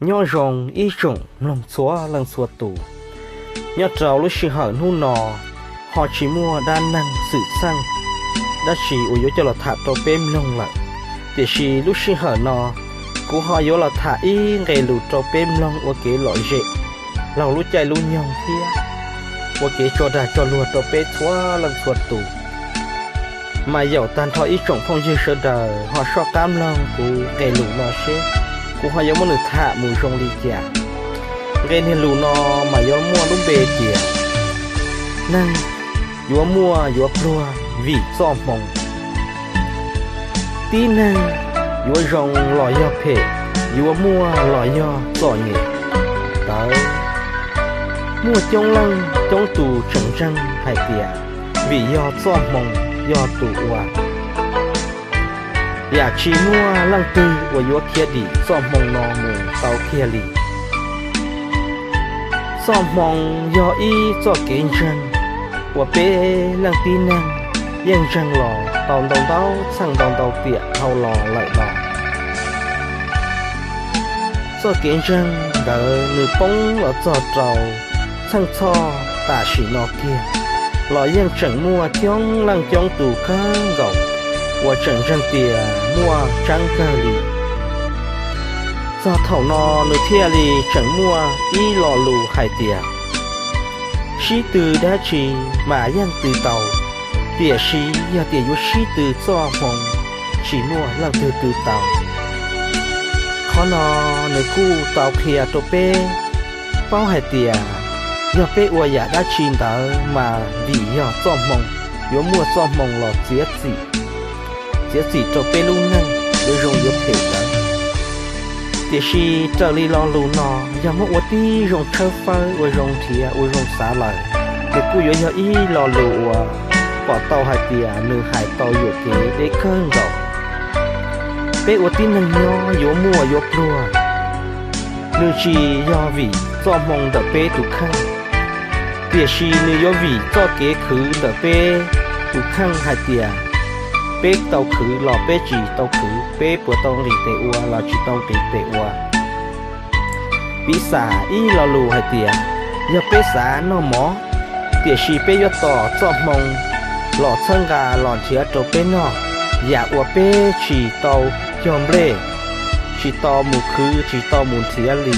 Nyob zoo ib tsoom mloog txhua leej txhua tus, nyob rau lub sij hawm hnub no ho tsis muaj dab neeg xwm txheej dab tsi uas yuav coj los tham rau peb mloog lawm. Tiam sis lub sij hawm no kuv ho yuav los tham ib nqe lus rau peb mloog ua kev lom zem laug lub caij lub nyoog thiab ua kev tso dag tso luag rau peb txhua leej txhua tus. Mas yaum tag nrho ib tsoom phooj ywg sawv daws ho soj qab mloog kuv nqe lus no seb kuv ho yuav muab nws tham mus zoo li cas. Nqe niag lus no mas yuav muaj lub npe tias neeg yuav muaj yuav pluag vim txoj hmoo. Tib neeg yuav zoo los yog phem, yuav muaj los yog txom nyem, tawv. Muaj coob leej coob tus tseem ntseeg hais tias vim yog txoj hmoo yog tus ua, yam tsis muaj leej twg uas yuav khiav dim txoj hmoo no mus tau kiag li. Txoj hmoo yog ib txoj kev ntseeg uas peb leej tib neeg yeej ntseeg los tau ntau ntau txheej ntau ntau tiam dhau los lawm los. Txoj kev ntseeg ntawd nws poob los txog rau txheej txhoj tam sim no kiag los yeej tseem muaj coob leej coob tus kawg nkaus uas tseem ntseeg tias muaj tseeb kawg li. Txog thaum no nws thiaj li tseem muaj ib lo lus hais tias sib tw dab tsi mas yeej tw tau, tiam sis yog tias yuav sib tw txoj hmoo tsis muaj leej twg tw tau. Qhov no nws kuj tau qhia rau peb paub hais tias yog peb ua yam dab tsi ntawd mas vim yog txoj hmoo, yuav muaj txoj hmoo los txiav txim, txiav txim rau peb lub neej yuav zoo yuav phem ntawd. Tiam sis raws li lo lus no, yog muab ua tib zoo tshawb fawb ua zoo nrhiav ua zoo xav lawm, nws kuj yuav yog ib lo lus uas pom tau hais tias nws hais tau yuam kev deb kawg nkaus. Peb ua tib neeg nyob yuav muaj yuav pluag, nws tsis yog vim txoj hmoo ntawm peb tus kheej, tiam sis nws yuav vim txoj kev khwv ntawm peb tus kheej hais tias peb tau khwv los peb tsis tau khwv, peb puas tau nqis tes ua los tsis tau nqis tes ua. Piv xam ib lo lus hais tias yog peb xav noj mov, tiam sis peb yuav tos txoj hmoo los txhawb nqa los nrhiav rau peb noj, yam uas peb tsis tau cog nplej, tsis tau mus khwv, tsis tau mus nrhiav li,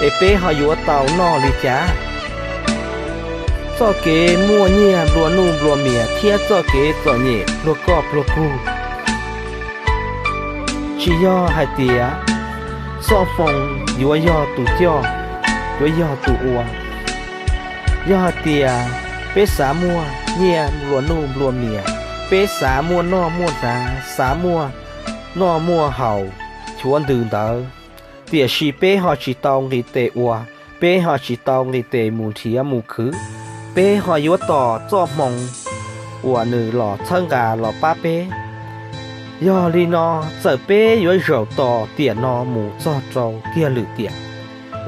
es peb ho yuav tau noj li cas? Txoj kev muaj nyiaj nplua nuj nplua mias thiab txoj kev txom nyem pluag koj pluag kuv, tsis yog hais tias txoj hmoo yuav yog tus coj, yuav yog tus ua. Yog hais tias peb xav muaj nyiaj nplua nuj nplua mias, peb xav muaj noj muaj hnav, xav muaj noj muaj haus, chuav ntws ntawd, tiam sis peb ho tsis tau nqis tes ua, peb ho tsis tau nqis tes mus nrhiav mus khwv, peb ho yuav tos txoj hmoo uas nws los txhawb nqa los pab peb. Yog li no, txawm peb yuav zaum tos tiam no mus txog rau kiag lwm tiam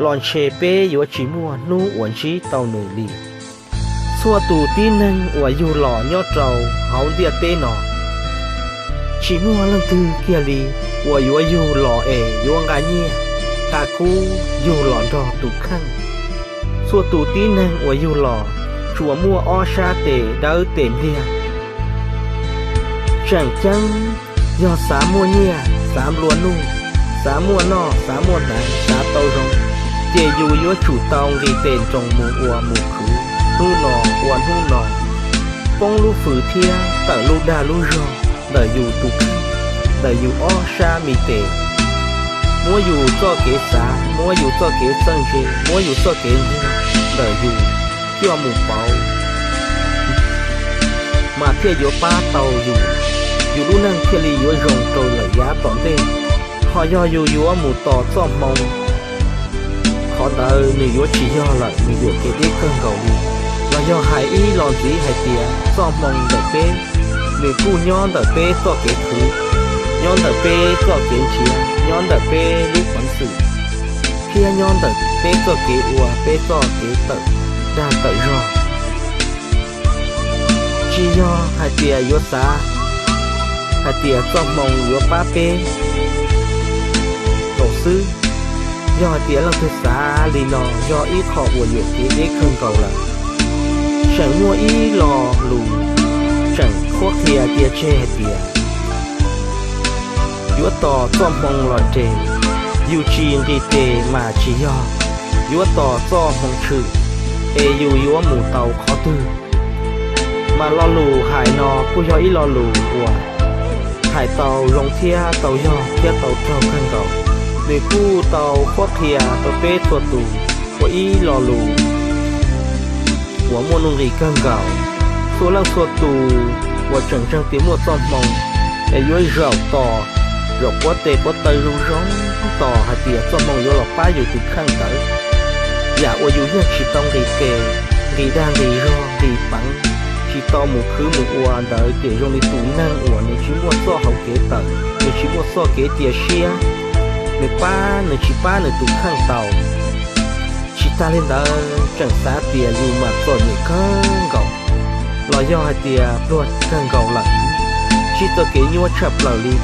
los ntshe peb yuav tsis muaj hnub uas ntsib tau nws li. Txhua tus tib neeg uas yug los nyob rau hauv ntiaj teb no, tsis muaj leej twg kiag li uas yuav yug los es yuav nqa nyiaj nqa kub yug los nrog tus kheej. Txhua tus tib neeg uas yug los tsuas muaj ob sab tes dawb tes npliag. Tseem ceeb, yog xav muaj nyiaj, xav nplua nuj, xav muaj noj, xav muaj hnav, xav tau zoo, ces yus yuav tsum tau nqis tes nroos mus ua mus khwv, hnub no ua hnub no, poob lub fws thiab tawm lub dag lub zog ntawm yus tus kheej, ntawm yus ob sab me tes, muab yus txoj kev xav, muab yus txoj kev txawj ntse, muab yus txoj kev ntseeg ntawm yus coj mus pauv, mas thiaj yuav pab tau yus, yus lub neej thiaj li yuav zoo rau lawm yav tom ntej. Ho yog yus yuav mus tos txoj hmoo, qhov ntawd nws yuav tsis yog lawm, nws yuam kev deb kawg nkaus li. Los yog hais ib los ntxiv hais tias txoj hmoo ntawm peb, nws kuj nyob ntawm peb txoj kev khwv, nyob ntawm peb txoj kev nrhiav, nyob ntawm peb lub peev xwm, thiab nyob ntawm peb txoj kev ua, peb txoj kev tawm dag tawm zog. Tsis yog hais tias yuav xav hais tias txoj hmoo yuav pab peb nkaus xwb. Yog hais tias leej twg xav li no yog ib qho uas yuam kev deb kawg nkaus lawm. Tseem muaj ib lo lus tseem qhuab qhia cia tseg hais tias yuav tos txoj hmoo los nres, yus tsis nqis tes mas tsis yog, yuav tos txoj hmoo tshwm es yus yuav mus tau qhov twg. Mas lo lus hais no kuj yog ib lo lus uas hais tau zoo thiab tau yog thiab tau raug kawg nkaus. Nws kuj tau qhuab qhia rau peb txhua tus ua ib lo lus uas muaj nuj nqis kawg nkaus. Txhua leej txhua tus uas tseem ntseeg tias muaj txoj hmoo es yuav zaum tos, zaum quav tes quav taw zoo zoo tos hais tias txoj hmoo yuav los pab yus tus kheej ntawd. Yam uas yus yeej tsis tau nqis tes, nqis dag nqis zog, nqis peev, tsis tau mus khwv mus ua ntawd ces zoo li tus neeg uas nws tsis muaj txoj hauv kev tawm, nws tsis muaj txoj kev cia siab, nws pab nws tsis pab nws tus kheej tau. Tsis tas li ntawd tseem xav tias yus mas txom nyem kawg nkaus, los yog hais tias pluag kawg nkaus lawm, ntsib txoj kev nyuaj tshaj plaws li.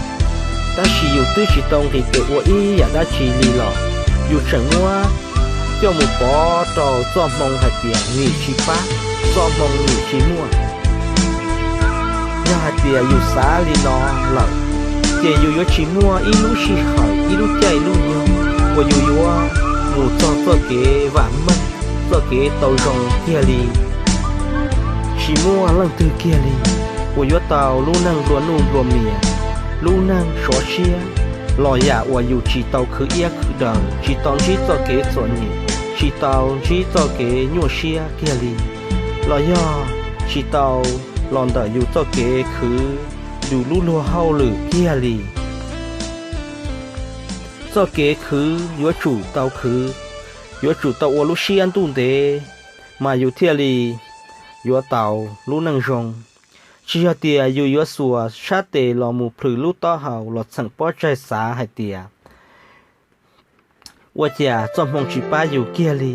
Tab sis yus twb tsis tau nqis tes ua ib yam dab tsi li los yus tseem muab coj mus pov rau txoj hmoo hais tias nim tsis pab, txoj hmoo nim tsis muaj. Yog hais tias yus xav li no lawm, ces yus yuav tsis muaj ib lub sij hawm, ib lub caij lub nyoog uas yus yuav mus txog txoj kev vam meej, txoj kev tau zoo kiag li. Tsis muaj leej twg kiag li uas yuav tau lub neej nplua nuj nplua mias, lub neej sov siab, los yam uas yus tsis tau khwv iab khwv daws, tsis tau ntsib txoj kev txom nyem, tsis tau ntsib txoj kev nyuaj siab kiag li, los yog tsis tau los ntawm yus txoj kev khwv yus lub luag hauj lwm kiag li. Txoj kev khwv yuav tsum tau khwv, yuav tsum tau ua lub siab ntuj ntev, mas yus thiaj li yuav tau lub neej zoo. Tsis yog tias yus yuav xuas sab tes los mus plhws lub taub hau los txheem pob tsaig xav hais tias ua cas txoj hmoo tsis pab yus kiag li,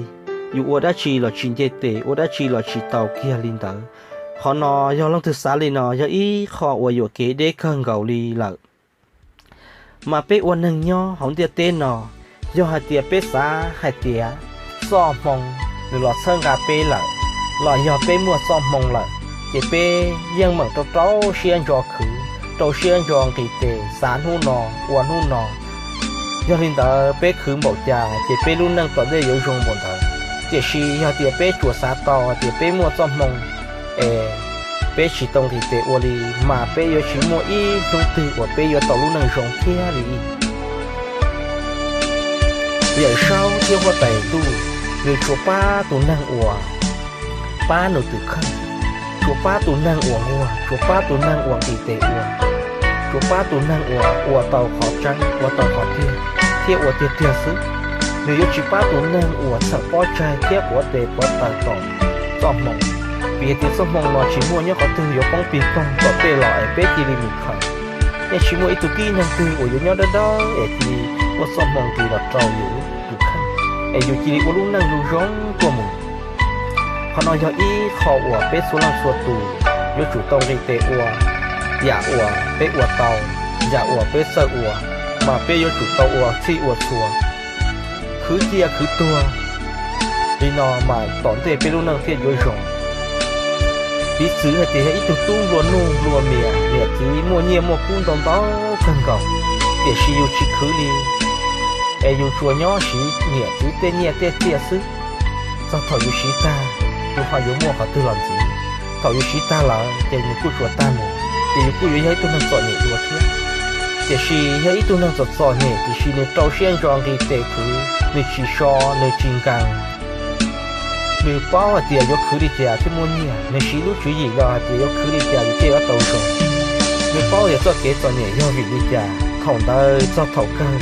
yus ua dab tsi los tsis nce tes, ua dab tsi los tsis tau kiag li ntawd. Qhov no yog leej twg xav li no yog ib qho uas yuam kev deb kawg nkaus li lawm. Mas peb ua neeg nyob hauv ntiaj teb no, yog hais tias peb xav hais tias txoj hmoo nws los txhawb nqa peb lawm, los yog peb muaj txoj hmoo lawm, ces peb yeej meem rau rau siab ntso khwv, rau siab ntso nqis tes xav hnub no ua hnub no. Yog li ntawd peb khwv npaum cas ces peb lub neej tom ntej yuav zoo npaum ntawd. Tiam sis yog tias peb tsuas xav tau hais tias peb muaj txoj hmoo es peb tsis tau nqis tes ua li, mas peb yuav tsis muaj ib hnub twg uas peb yuav tau lub neej zoo kiag li. Yawm Saub thiab Huab Tais Ntuj, nws tsuas pab tus neeg uas pab nws tus kheej, tsuas pab tus neeg uas nquag, tsuas pab tus neeg uas nqis tes ua, tsuas pab tus neeg uas ua tau qhov tseeb, ua tau qhov tiag, thiab ua tiag tiag xwb. Nws yuav tsis pab tus neeg uas txheem pob tsaig thiab quav tes quav taw tos txoj hmoo, vim hais tias txoj hmoo no tsis muaj nyob qhov twg yuav poob pig poog tom tej los es peb cia li mus khaws. Yeej tsis muaj ib tug tib neeg twg uas yuav nyob dawb dawb es cia li muaj txoj hmoo ntws los rau yus tus kheej es yus cia li ua lub neej zoo zoo tuaj mus. Qhov no yog ib qho uas peb txhua leej txhua tus yuav tsum tau nqis tes ua. Yam uas peb ua tau, yam uas peb txawj ua, mas peb yuav tsum tau ua txhij ua txhua, khwv cia khwv tuag li no mas tom ntej peb lub neej thiaj yuav zoo. Piv txwv hais tias yog ib tug tub nplua nuj nplua mias, niam txiv muaj nyiaj muaj kub ntau ntau kawg nkaus, tiam sis yus tsis khwv li, es yus tsuas nyob siv niam txiv tej nyiaj tej txiaj xwb. Txog thaum yus siv tag, yus ho yuav muaj qhov twg los ntxiv? Thaum yus siv tag lawm ces nws kuj tsuas tag mus, ces yus kuj yuav yog ib tug neeg txom nyem dua thiab. Tiam sis yog ib tug neeg txom txom nyem tiam sis nws rau siab ntso nqis tes khwv, nws tsis so, nws tsis nkees, nws paub hais tias yuav khwv li cas thiaj muaj nyiaj, nws siv lub tswv yim los hais tias yuav khwv li cas nws thiaj yuav tau zoo. Nws paub tias txoj kev txom nyem yog vim li cas, thaum ntawd txog thaum kawg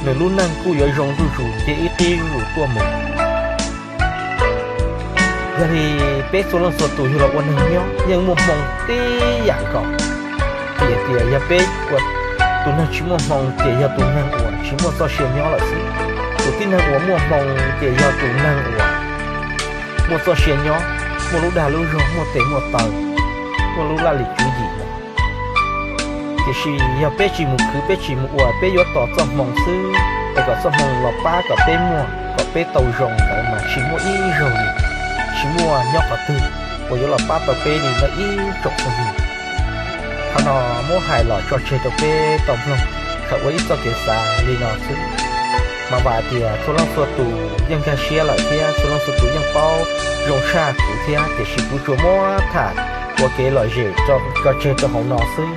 nws lub neej kuj yuav zoo zuj zus nce ib qib zuj zus tuaj mus. Yog li peb txhua leej txhua tus yug los ua neeg nyob yeej muaj hmoo tib yam nkaus. Vim hais tias yog peb ua tus neeg tsis muaj hmoo ces yog tus neeg uas tsis muaj txoj sia nyob lawm xwb. Tus tib neeg uas muaj hmoo ces yog tus neeg uas muaj txoj sia nyob, muaj lub dag lub zog, muaj tes muaj taw, muaj lub laj lim tswv yim lawm. Tiam sis yog peb tsis mus khwv, peb tsis mus ua, peb yuav tos txoj hmoo xwb, es kom txoj hmoo los pab kom peb muaj, kom peb tau zoo ntawd mas tsis muaj ib zaug li, tsis muaj nyob qhov twg uas yuav los pab tau peb li no ib tsoom phooj ywg. Qhov no muab hais los tso tseg rau peb tau mloog, thaum ua ib txoj kev xav li no xwb. Mas vam tias txhua leej txhua tus yeej nkag siab lawm thiab txhua leej txhua tus yeej paub zoo tshaj kuv thiab, tiam sis kuv tsuas muab tham ua kev lom zem tso tseg rau hauv no xwb.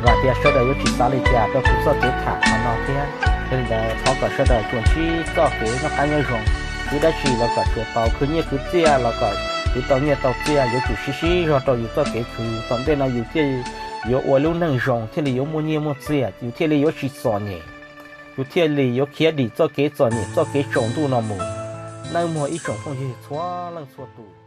Vam tias sawv daws yuav tsis xav li cas rau kuv txoj kev tham qhov no thiab. Yog li ntawd thov kom sawv daws tsuas ntsib txoj kev noj qab nyob zoo, khwv dab tsi los kom tsuas tau, khwv nyiaj khwv txiaj los kom khwv tau nyiaj tau txiaj, yuav tsum siv siv zog rau yus txoj kev khwv. Tom ntej no yus thiaj yuav ua lub neej zoo, thiaj li yuav muaj nyiaj muaj txiaj, yus thiaj li yuav tsis txom nyem, yus thiaj li yuav khiav dim txoj kev txom nyem txoj kev tsaus ntuj no mus. Nawb mog ib tsoom phooj ywg txhua leej txhua tus.